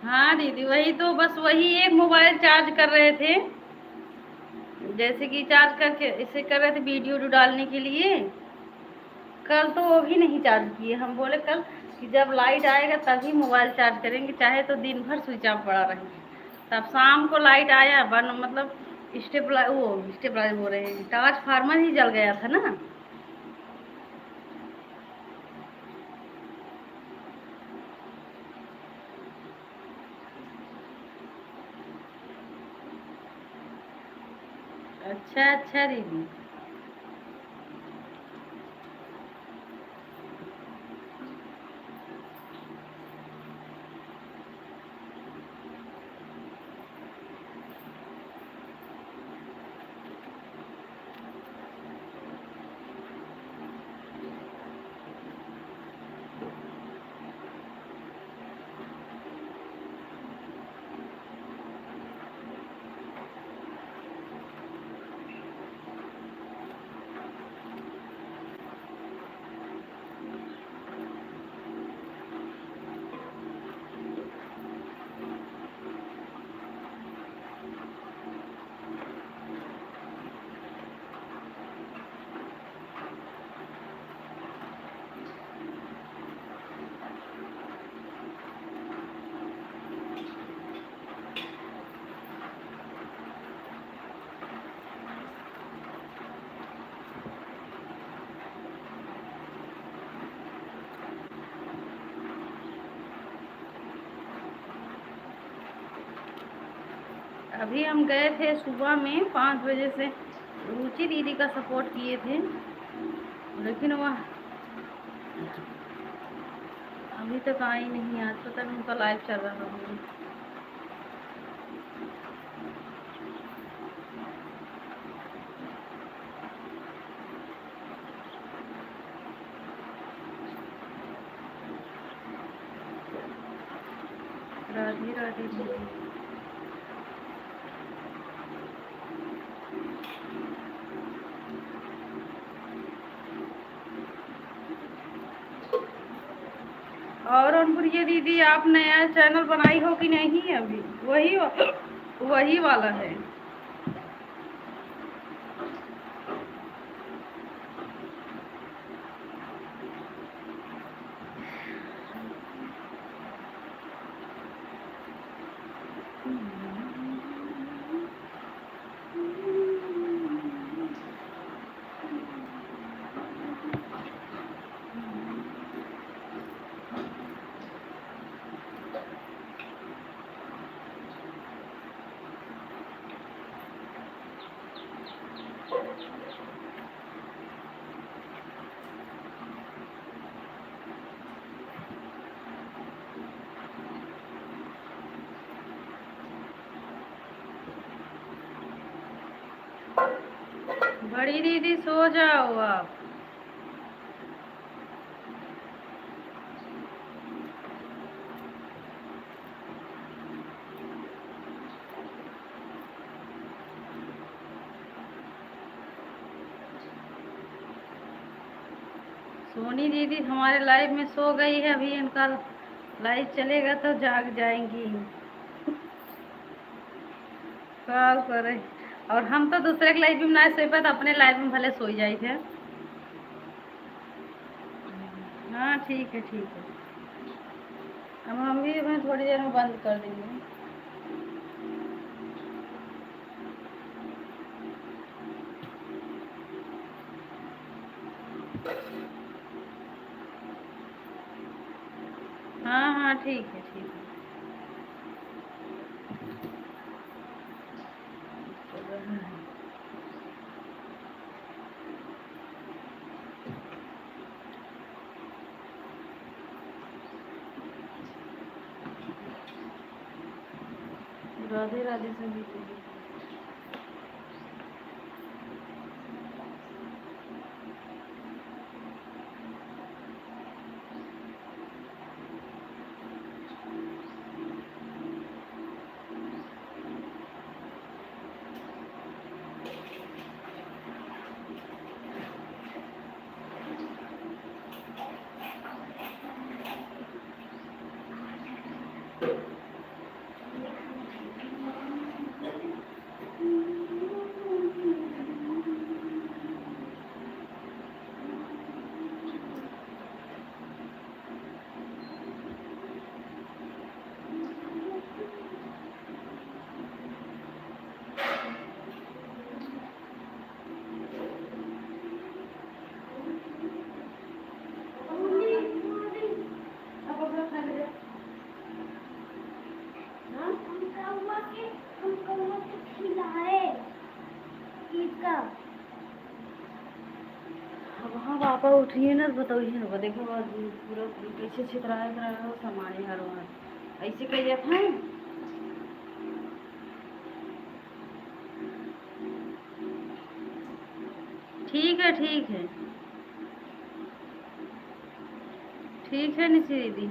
हाँ दीदी, वही तो, बस वही एक mobile charge कर रहे थे, जैसे कि charge करके इसे कर रहे थे video उडियो डालने के लिए। कल तो वो भी नहीं charge किए। हम बोले कल कि जब light आएगा तभी mobile charge करेंगे, चाहे तो दिन भर switch off पड़ा रहे। तब शाम को light आया, बन-, मतलब stabilizer, वो stabilizer बोल रहे हैं, transformer ही जल गया था ना। अच्छा, अच्छा दीदी। अभी हम गए थे सुबह में पाँच बजे से, रुचि दीदी का सपोर्ट किए थे, लेकिन वह अभी तक आई नहीं। आज पता नहीं उनका लाइव चल रहा होगा। राधे राधे दीदी। और अनपुरिया दीदी, आप नया चैनल बनाई हो कि नहीं? अभी वही वा-, वही वाला है। बड़ी दीदी, सो जाओ आप। सोनी दीदी हमारे लाइव में सो गई है, अभी इनका लाइव चलेगा तो जाग जाएंगी। कॉल करे। और हम तो दूसरे के लाइव में ना सोई पाए, तो अपने लाइव में भले सोई जाई थे। हाँ, ठीक है, ठीक है। अब हम भी, मैं थोड़ी देर में बंद कर देंगे। हाँ, हाँ, ठीक है, ठीक है। राधे राधे सभी को। हम कौआ के, हम कौआ के खिलाए। इसका। अब हाँ, पापा उठिए ना, तो बताइए ना, देखो, आज पूरा कैसे छितराए, छितराए हो, सामान हर वहाँ। ऐसे कह दिया था। ठीक है, ठीक है। ठीक है निशी दीदी।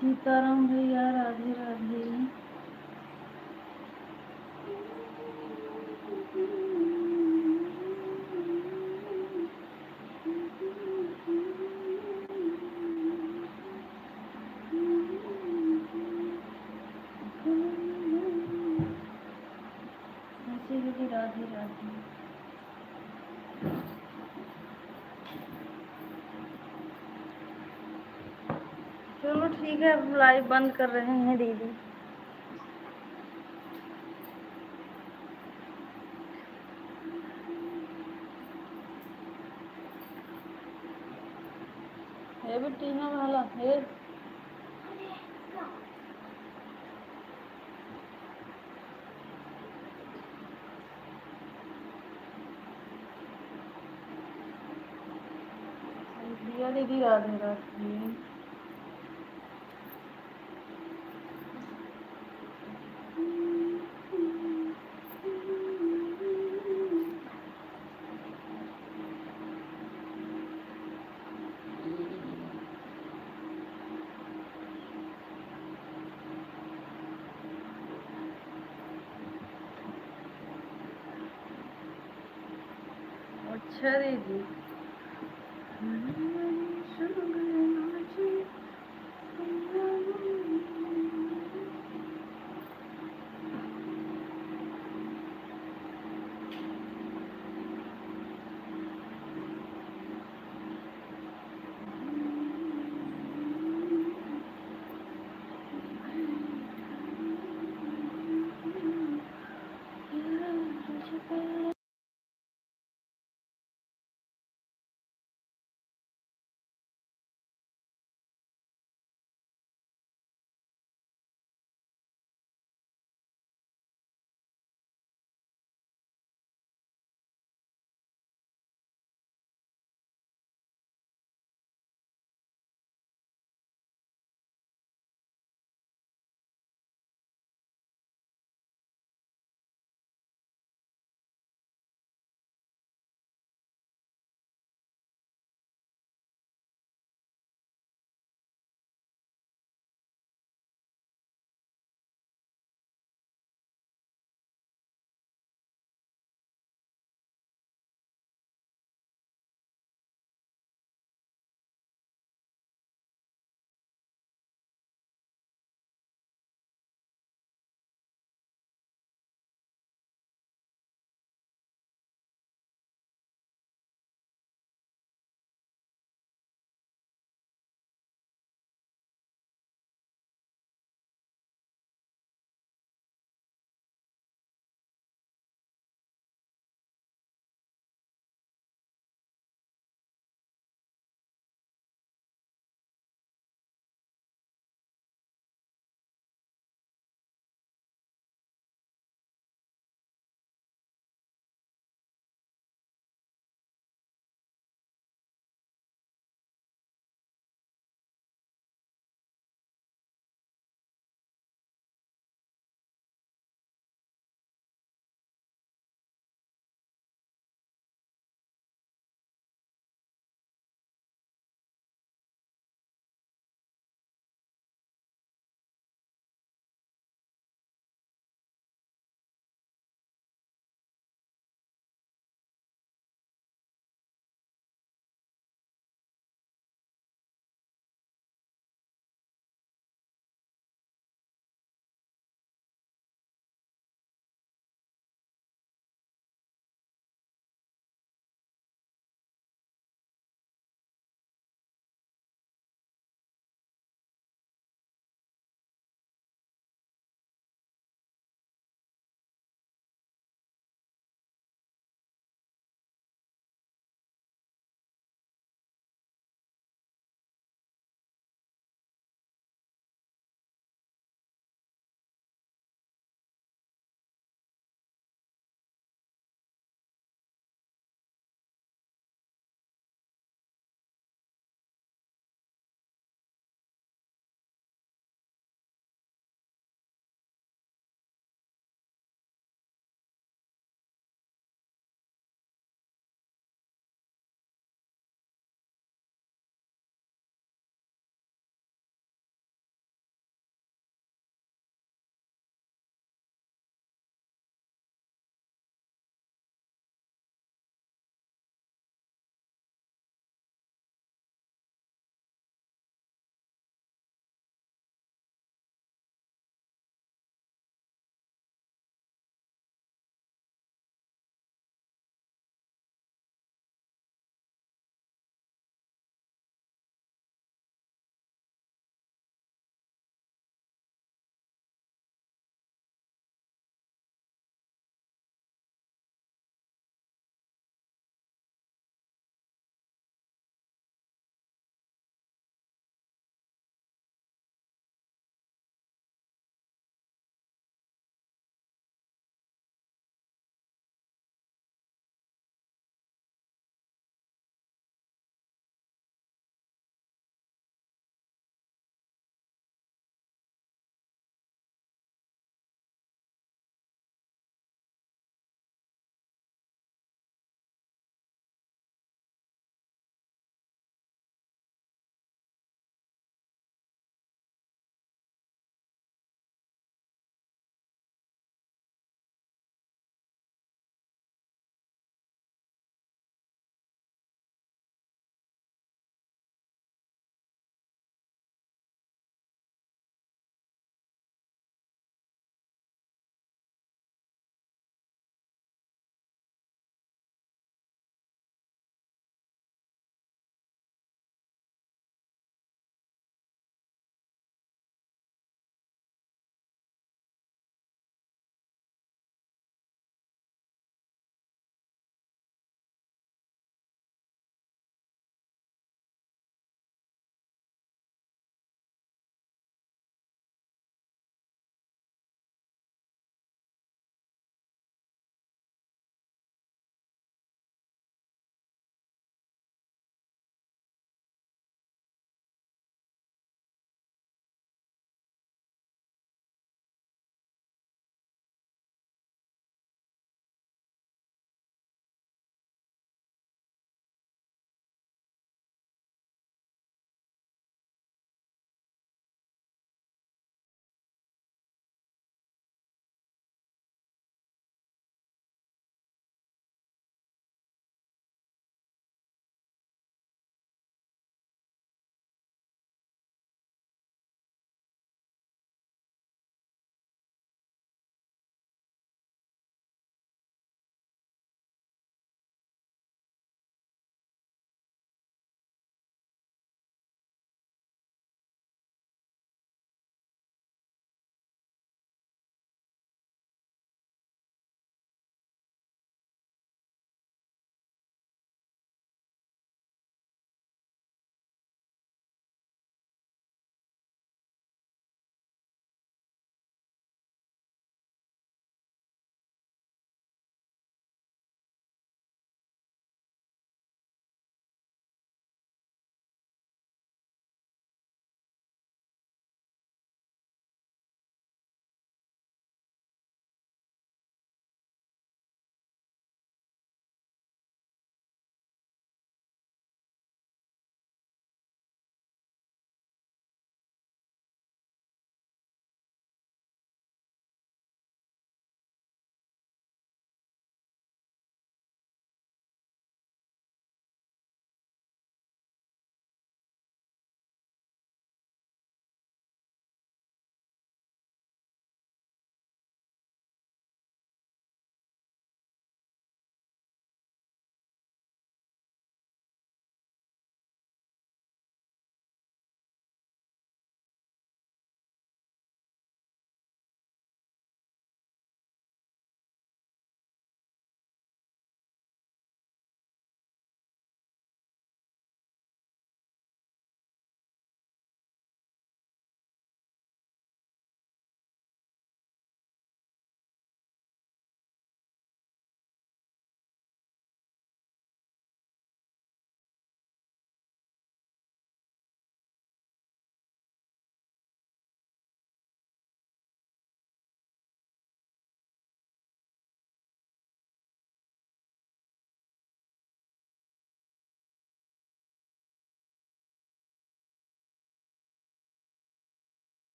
सीताराम भैया, राधे राधे। राधे राधे। चलो ठीक है, अब live बंद कर रहे हैं दीदी। ये भी टीना वाला है। दिया दीदी, राधे राधे। अच्छा दीदी।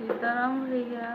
सीताराम भैया।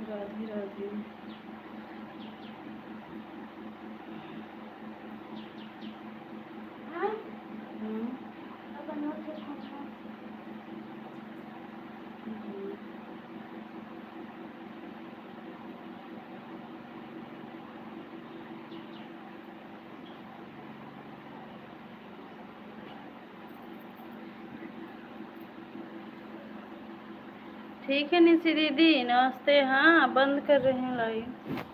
राधे राधे। हम्म। ठीक है निशी दीदी, नमस्ते। हाँ, बंद कर रहे हैं live।